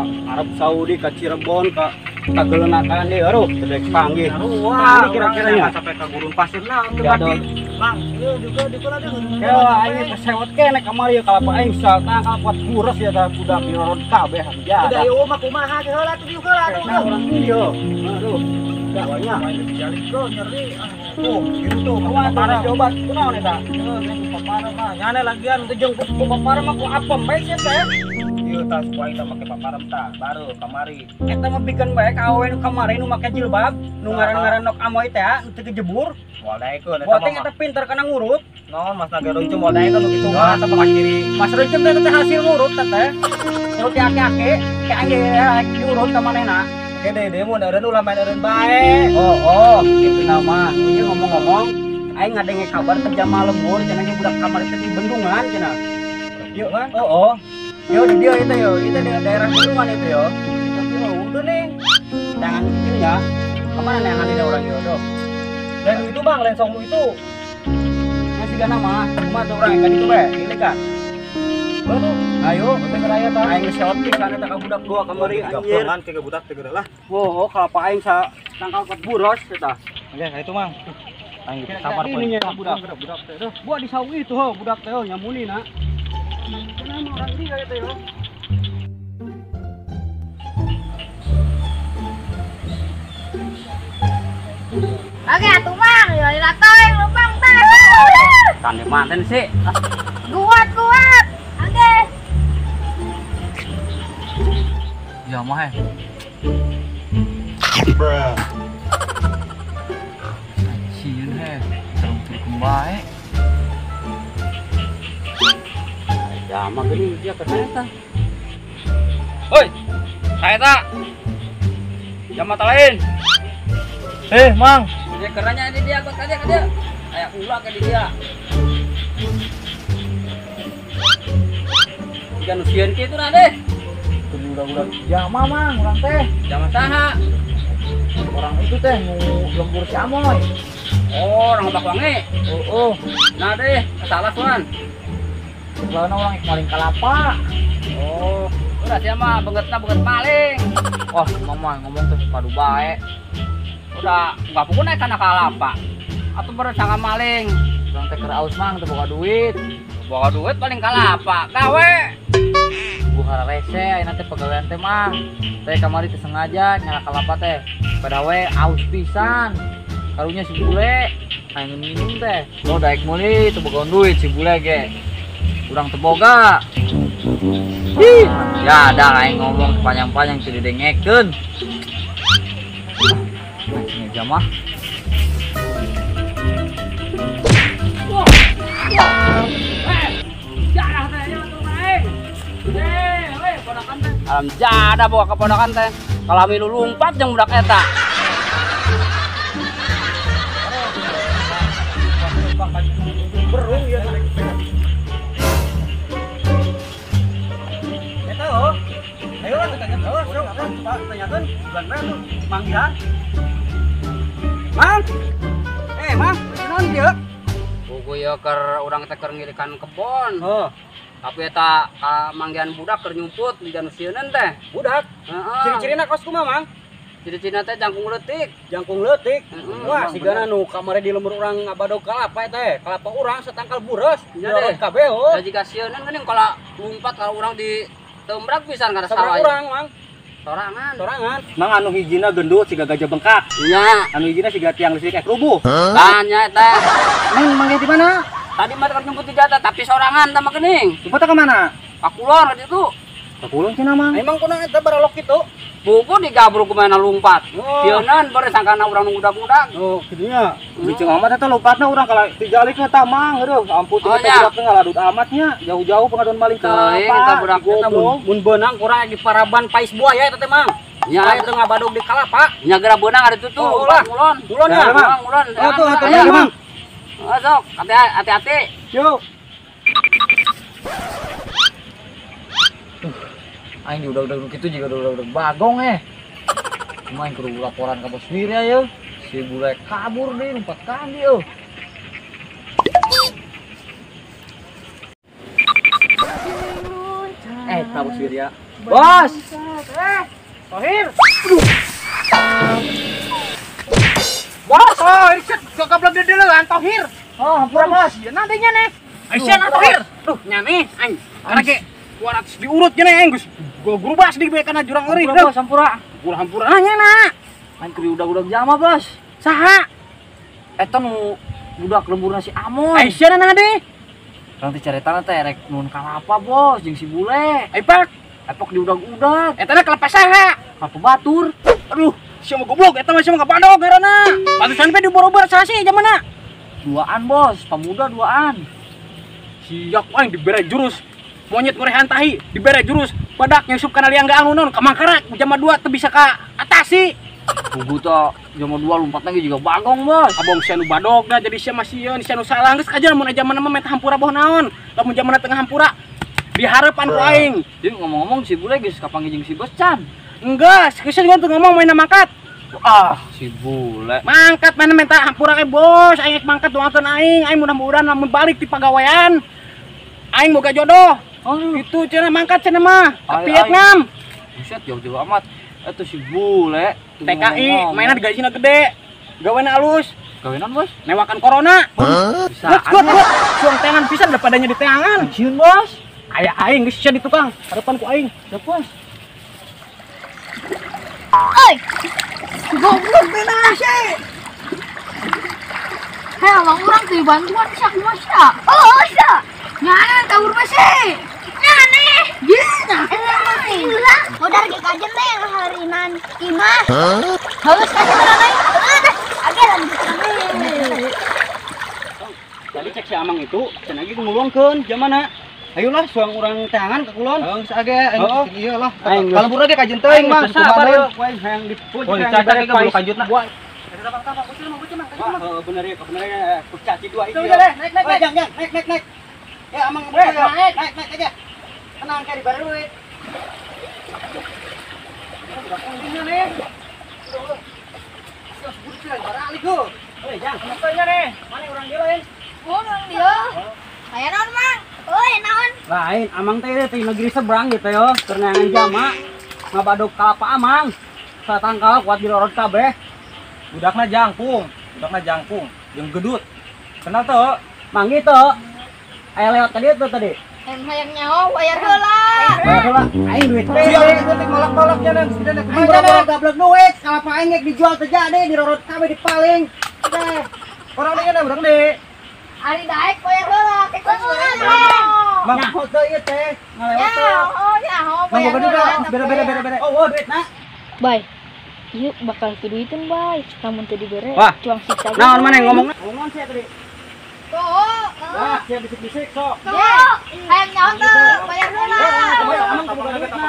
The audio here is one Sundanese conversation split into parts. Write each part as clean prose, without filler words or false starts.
ka Arab Saudi, ka Cirebon, ka Kagelenakan deh, aduh, teu panggih. Wah, kira-kira sampai ke gurun pasir lah teu baki. Mang, ieu juga di kula deui. Ya, aing pesewot keneh kamari kalapa aing saltang kalapa kures ya tah budak dirorot kabeh ya. Udah ieu mah kumaha ge heula tuh dieu heula atuh. Iya. Aduh. Gawanya nyeri. Tuh, gitu tuh. Paparah coba kunaon eta? Heuh, paparah mah. Nyane lagian teu jeung paparah mah ku apem bae sia teh. Ieu tah supaya tah make paparem tah, baru kamari. Eta mah pikeun bae ka awewe nu kamari nu make jilbab, nu ngaran-ngaran nok amoy teh nu teu kejebur. Moal daekeun eta mah. Eta pinter kana ngurut. Naon Mas Naga Runcum moal daekeun nu kitu mah teh pakai ciri. Mas Runcum teh teh hasil ngurut teh teh. Ngurut aki-aki, kayak anjing diurut ka manehna. Oke deh, demo eureun ulah main eureun bae. Oh, kitu nama. Ieu ngomong-ngomong, aing ngadenge kabar teh jamaah lembur cenah ge budak kamari teh di bendungan cenah. Ieu kan? Oh. Yo di dia itu yo, itu di daerah bendungan itu yo. Tapi udah nih. Jangan ini ya. Kemana nih yang ada orang yo tuh? Lain itu bang, lain song itu. Masih gak nama, kumaha tuh orang kan itu we, ini kan. Baru, ayo, teh raya tah. Aing sewot pisan eta ka budak dua kamari anjir. Tiga tiga budak tiga lah. Oh, kalapa aing sa tangkal ket buros eta. Oke, itu mang. Aing sabar poe. Budak budak teh. Buat di saung itu ho, budak teh nyamuni na. Kenapa orang dia itu yo? Oke, atuh mang, yo dilatoy lubang teh. Tane manten sih. Kuat, kuat. Oke. Ya mah. Bruh. Sieun he, terung bae. Ya mah geuning dia ke eta. Hoi, saya tak. Jam mata lain. Mang. Dia keranya ini dia buat aja ke dia. Kayak ulah ke dia. Jika nu sieun kitu nah deh. Udah-udah jama mang urang teh. Jama saha? Orang itu teh nu lembur si Amoy. Oh, orang Lebak Wangi. Oh. Nah deh, salah suan. Soalnya orang maling kalapa. Oh, udah sia mah beungeutna beungeut maling. Wah, mama ngomong teh padu bae. Udah enggak pukul naik kana kalapa. Atuh baru sangka maling. Urang teh keur aus mang teu boga duit. Boga duit paling kalapa. Gawe. Buka rese ayeuna teh pagawean teh mang. Teh kamari teh sengaja nyala kalapa teh. Pada we aus pisan. Karunya si bule aing minum teh. Lo daek meuli teu boga duit si bule ge. Urang teu boga. Ih, ya dah aing ngomong panjang-panjang teu didengekeun. Ini jamaah. Jadah teh ieu tuh aing. We ponakan teh. Alam jadah bawa ka ponakan teh. Kalami lu lumpat jeung budak eta. Berung ya. Eta oh. Ayo lah tanyakeun. Oh, sok tanyakeun. Bulan bae tuh manggihan. Mang. Mang, naon ieu? Buku ieu keur urang teh keur ngirikan kebon. Oh. Tapi eta manggihan budak keur nyumput di danusieunan teh. Budak? Heeh. Ciri-cirina kos kumaha, Mang? Ciri-cirina teh jangkung leutik. Jangkung leutik? Wah, sigana nu kamari di lembur urang ngabadog kalapa teh. Kalapa urang satangkal bureus. Nya deh. Kabeh oh. Da jika sieunan geuning kalau lumpat kalau urang di tembrak pisan kana sawah. Urang, Mang. Sorangan. Sorangan. Mang anu hijina gendut siga gajah bengkak. Nya. Anu hijina siga tiang listrik rubuh. Tah nya eta. Mang manggih di mana? Tadi mah keur nyumput di jata tapi sorangan tah mah geuning. Nyumput ka mana? Ka kulon ka ditu. Ka kulon cenah Mang. Emang kunaon eta baralok kitu? Buku digabruk kumana lumpat. Oh. Sieunan beureum sangkana urang nu budak-budak. Oh, kitu nya. Bicing amat eta lompatna urang kalau dijalik eta Mang. Aduh, ampun Oh, teh nya. budak teh ngaladut amatnya. Jauh-jauh pengaduan maling Teuing kalapa. eta budak Goblok. eta Mun beunang kurang di paraban pais buaya eta teh Mang. Nya. Aya teh ngabadog di kalapa. Nya geura beunang ari tutu. Oh, lah. Ngulon. Ngulon ya, Ngulon, Mang. ngulon. Oh, tuh, Ayo, hati-hati, Mang. Oh, sok, hati-hati. Yo. Aing udah-udah gitu juga udah-udah bagong eh. Cuma aing kudu laporan ka bos Wirya ya. Si bule kabur deh lompat kandi euy. Eta Bos Wirya. Bos. Tohir. Bos, oh, goblok dedelean Tohir. Oh, hampura Bos. Ya nantinya nih. Aisyah Tohir. Duh, nyane aing. Karena ke 200 diurut nya aing geus gurubas di bae kana jurang eureun. Hampura Bos, hampura. Hampura hampura nya na. Aing keur udag-udag jama, Bos. Saha? Eta nu budak lemburna si Amoy. Aisyah na deh. Urang teh caritana teh rek nuhun kalapa, Bos, jeung si bule. Ai pak, epok diudag-udag. Eta na kelapa saha? Kelapa batur. Aduh, sia mah goblok, eta mah sia mah kabadog ngaranna. Pantesan pe diborobar saha sih jamanna? Duaan, Bos, pemuda duaan. Siap aing dibere jurus monyet ngorehan tahi, dibere jurus badak nyusup kana liang gaang nunon ka mangkarak jama 2 teu bisa ka atasi. Pugu teh jama 2 lompatna ge juga bagong, Bos. Abong sia nu badog da jadi sia masih sieun, sia nu salah geus aja lamun jamanna mah menta hampura boh naon. Lamun jamanna tengah hampura dihareupan ku aing. Jadi ngomong-ngomong si bule geus kapanggih jeung si Bos can. Enggak, geus teu ngomong main mangkat. Ah, si bule. Mangkat mana minta hampura ke bos, aing mangkat doakeun aing, aing mudah-mudahan lamun balik di pagawean aing boga jodoh. Oh, itu cenah mangkat cenah mah. Ke Vietnam. Buset, jauh-jauh amat. Eta si bule TKI mainan gajina gede. Gawena alus. Gawenan, Bos? Newakan corona. Bisa. Suang tengan pisan daripadanya di tengan. Sieun, Bos. Aya aing geus sia di tukang, harapan ku aing. Siap, Bos. Oi. Goblok benar sih. Hei, abang urang teh bantuan sia kumaha sia? Oh, sia. Nyana kabur mah sih. Nyane. Gina. Gila. Modar ge kajen teh harinan imah. Halus kajen urang euy. Age lanjut. Tadi cek si Amang itu cenah ge ngulungkeun jamana. Ayolah suang urang teangan ke kulon. Heeh, geus age aing ieu lah. Kalembur ge kajen teuing mah. Sabar yeuh, ku aing hayang dipuji. Oh, dicacak ge bulu kanjutna. Heeh, bener ya, bener ya. Kurcaci dua itu. Udah, naik naik naik. Jang, naik naik naik. Ya Amang naik naik naik aja. Tenang kayak dibari duit. Udah kuncinya nih. Udah. Terus buruk baralik heuh. Heuh, Jang, kenapanya nih? Mana urang dia lain? Urang dia. Aya naon, Mang? Euy, naon? Lain, Amang teh teh negeri seberang gitu yo, keur neangan jama. Ngabadog kalapa Amang. Satangkal kuat dilorot kabeh. Budakna jangkung, jeung gedut. Kenal teu? Mang gitu. Aya lewat tadi tuh tadi. Hayang nyaho bayar heula. Bayar heula. Aing duit teh. Sia duit malak-malaknya nang sudah nek. Aing boro-boro gablek duit, kalapa aing geus dijual teh jadi dirorot kabeh dipaling. Teh. Orang deui na urang deui. Ari daek bayar heula ke Mang nyaho teh ieu teh. Ngalewat teh. Nyaho, nyaho bayar heula. Beda-beda. Oh, oh duit na. Bay. Ieu bakal kiduiteun bay. Lamun teu dibere cuang siksa. Naon maneh ngomongna? Ngomong sia tadi. Tuh. Wah, sia bisik-bisik sok. Tuh. Hayang nyaho teu, bayar heula. Amang kudu duit na.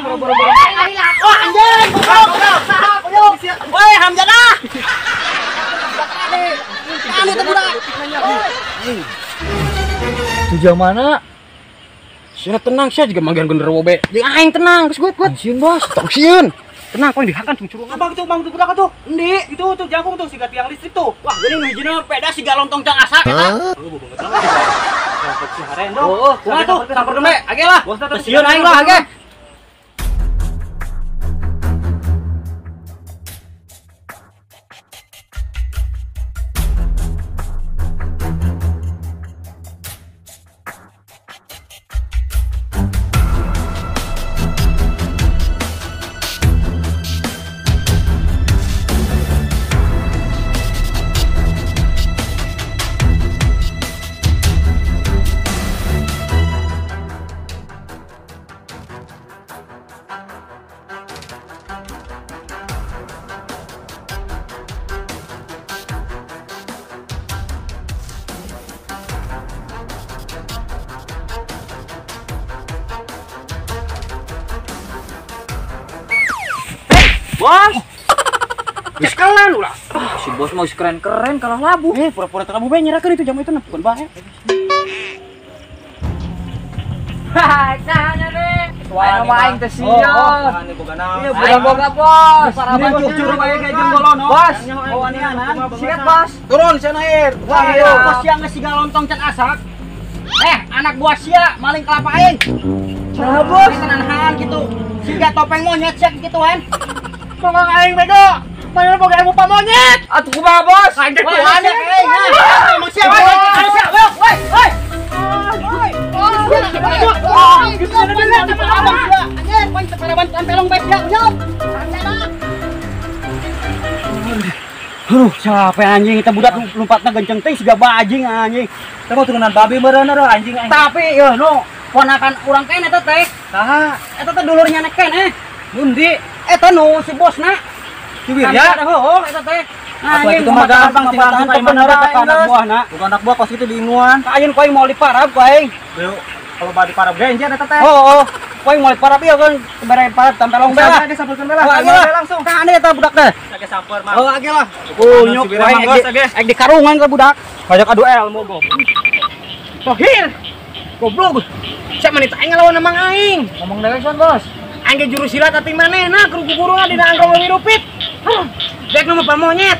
Boro-boro. Wah, anjing. Goblok. Woi, Hamzah. Anu teh budak. Tujuh mana? Sia tenang sia juga manggihan genderuwo be. Jeung aing tenang, geus kuat. Sieun, Bos. Tong sieun. Tenang, kau dihakan cung curungan. Abang itu bang tuh budak tuh. Endi? Itu tuh jangkung tuh siga tiang listrik tuh. Wah, geuning nu hijina peda siga lontong cang asak eta. Oh, Oh, kumaha tuh? Samper dembe, age lah. Sieun aing lah age. Bos. Cekalan ulah. Si bos mau keren-keren kalah labu. Pura-pura teu be nyerakeun itu jamu itu bukan bae. Hai, nah nih. Wah, nama aing teh sieun. Iya, boga bos. Ini cucur bae ge jeung bolono. Bos, oh anianan. Siap, Bos. Turun sana air. Wah, ayo bos yang geus siga lontong can asak. Anak buah sia maling kelapa aing. Saha bos? Tenahan gitu. Siga topeng monyet sia gituan. Tongong aing bego. Mana boga ilmu pamonyet? Atuh kumaha bos? Aing teh tuan. Emang sia woi. Sia woi woi. Woi. Aduh, capek anjing kita budak lompatna genceng teh siga bajing anjing. Teh mah turunan babi meureun anjing aing. Tapi yeuh nu ponakan urang keneh eta teh. Saha? Eta teh dulurnya nek keneh. Bundi. Eta nu si bosna. Si Wirya? Heuh, eta teh. Anjing itu mah gampang tinggal langsung ka imah anak buahna. Bukan anak buah kos kitu diinguan. Ka ayeun ku aing mau diparab ku aing. Kalau badi parab genjer eta teh. Oh, ku aing mau diparab ieu kan bere parab tampelong bae lah. Ge sampelkeun bae lah. Langsung. Tah ane eta budak teh. Ge samper mah. Oh, age lah. Kunyuk ku aing ek di karungan ka budak. Ngajak adu ilmu goblok. Tohir. Goblok. Sia mah aing ngalawan mang aing. Ngomong dewek son, Bos. Aing ge juru silat ati manehna keur guguruna dina angkong leuwih rupit. Dek nu mah pamonyet.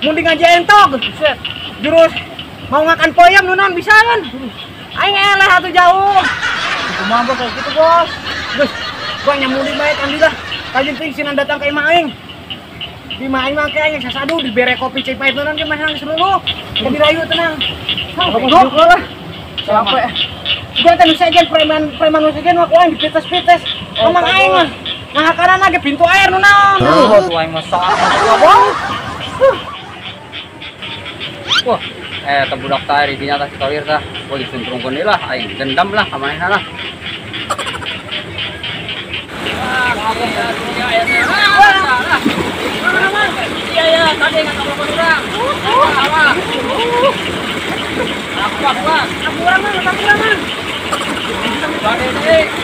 Mun di ngaji entok. Jurus mau ngakan poyam nu naon bisa kan. Aing eleh atuh jauh. Kumaha bos kayak gitu, Bos? Geus, gua nyamuli bae kan lah. Kajeun teuing sinan datang ka imah aing. Di imah aing mah ke aing sasadu dibere kopi cai pahit naon ge mah seluruh. Ke dirayu tenang. Goblok lah. Sampai. Gua teh nu sejen preman nu sejen mah ku aing dipites-pites. Emang aing mah. Nah, karena ge pintu air nu naon. Tuh, aing mah salah bos. Wah, teh budak teh dinya tah si Tohir tah. Gua disuntrungkeun deui lah, aing dendam lah ka manehna lah. Iya tadi ngatabrokan urang. Aku urang mah, aku urang mah. Bade deui.